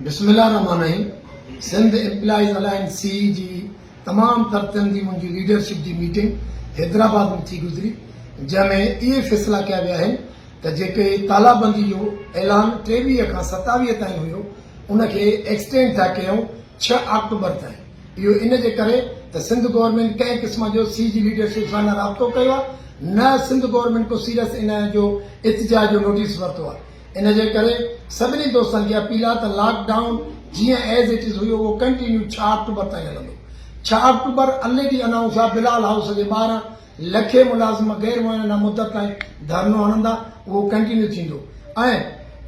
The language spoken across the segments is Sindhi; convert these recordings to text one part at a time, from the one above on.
بسم الله الرحمٰن الرحيم سنڌ ايمپلائيز الائنس سي جي تمام تر تنظيمن جي ليڊرشپ جي ميٽنگ حيدرآباد ۾ ٿي گذري جنهن ۾ اهي فيصلا ڪيا ويا آهن ته جيڪي تالا بندي جو اعلان 23 کان 27 تائين هيو ان کي ايڪسٽينڊ ٿا ڪيون 6 آڪٽوبر تائين اهو ان جي ڪري ته سنڌ گورنمينٽ ڪنهن قسم جو سي جي ليڊرشپ سان نه رابطو ڪيو آهي نه سنڌ گورنمينٽ ڪو سيريس ان جو احتجاج جو نوٽيس ورتو آهي ان جي ڪري سڀني دوستن کي اپيل آهي ته لاڪ ڊائون جيئن ايز it is هيو اهو ڪنٽينيو ڇهه آڪٽوبر تائين هلندو. ڇهه آڪٽوبر الريڊي انائونس آهي بلال هائوس جي ٻاهران لکين ملازم غير معينه مدت تائين ڌرڻو هڻندا اهو ڪنٽينيو ٿيندو ۽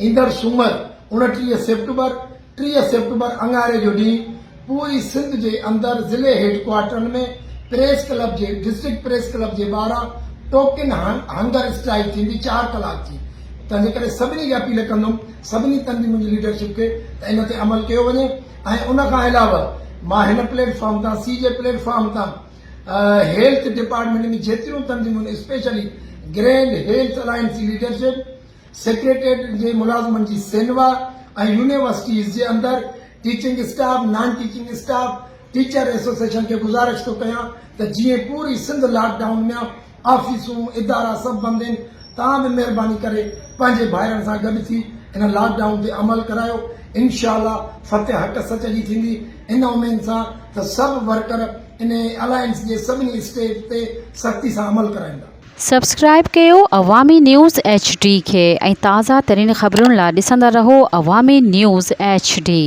ايندڙ سومر 29 سيپٽمبر 30 سيپٽمبر اڱاري جو ڏينهن پوري سنڌ جي اندر ضلعي هيڊ ڪوارٽرن ۾ پريس ڪلب جي ڊسٽرڪٽ پريس ڪلب جي ٻاهران ٽوڪن هنگر اسٽرائيڪ ٿيندي چار ڪلاڪ جي تنهنجي ڪري سڀني کي اپيل ڪندم سڀني تنظيمن جي ليڊرشپ کي ته ان تي عمل ڪيو وڃي ۽ ان کان علاوه مان هن پليٽ فارم تان سي جي پليٽ فارم تان هيلٿ ڊپارٽمينٽ ۾ جيتريون تنظيمون اسپيشلي گرينڊ هيلٿ الائنس جي ليڊرشپ سيڪريٽريٽ جي ملازمن جي سينوا ۽ يونيورسٽيز جي اندر teaching staff, non teaching staff, teacher association کي گذارش ٿو ڪيان ته جيئن پوري سنڌ لاڪ ڊائون ۾ آفيسون، ادارا سڀ بند آهن توهان به مهرباني ڪري پنهنجي ڀائرن سان گڏ ٿي ان لاڪ ڊائون تي عمل ڪرايو انشاء الله فتح حق سچ جي ٿيندي ان اميد سان ته سڀ ورڪر ان الائنس جي سڀني اسٽيپ تي سختي سان عمل ڪرائيندا. سبسڪرائيب ڪيو عوامي نيوز ايڇ ڊي کي ۽ تازه ترين خبرن لا ڏسندا رهو عوامي نيوز ايڇ ڊي.